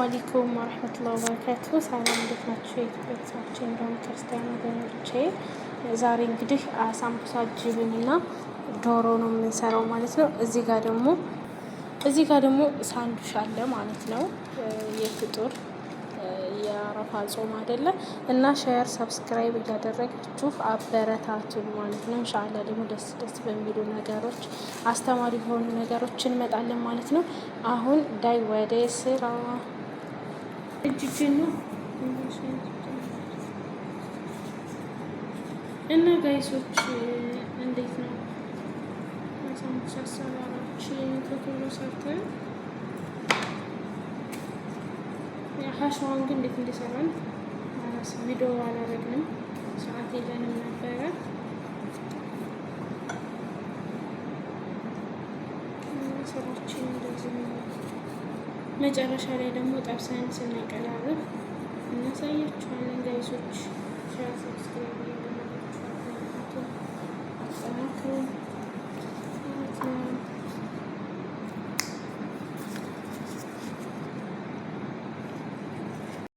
عليكم ورحمة الله وبركاته። ሰላም እንዴት ናችሁ? የኢትዮጵያ ቤተሰቦቼ እንዲሁም ክርስቲያን ወገኖቼ፣ ዛሬ እንግዲህ ሳምቡሳ جبن ና ዶሮ ነው የምንሰራው ማለት ነው። እዚህ ጋር ደግሞ ሳንዱሽ አለ ማለት ነው። የፍጡር የአረፋ ጾም አይደለ እና share subscribe እያደረጋችሁ አበረታቱን ማለት ነው። إن شاء الله ደግሞ ደስ ደስ በሚሉ ነገሮች አስተማሪ የሆኑ ነገሮች እንመጣለን ማለት ነው። አሁን ዳይ ወደ ስራ እጅ ነው እና guys ኦች እንዴት ነው ሳምቡሳ አሰራራችን? ቶሎ ሰርተን حشوة ን ግን እንዴት እንደሰራን ቪዲዮ አላደረግንም፣ ሰዓት የለንም ነበረ። ስራችን እንደዚህ ነው። መጨረሻ ላይ ደግሞ ጠብሰን ስናቀራርብ እናሳያችኋለን።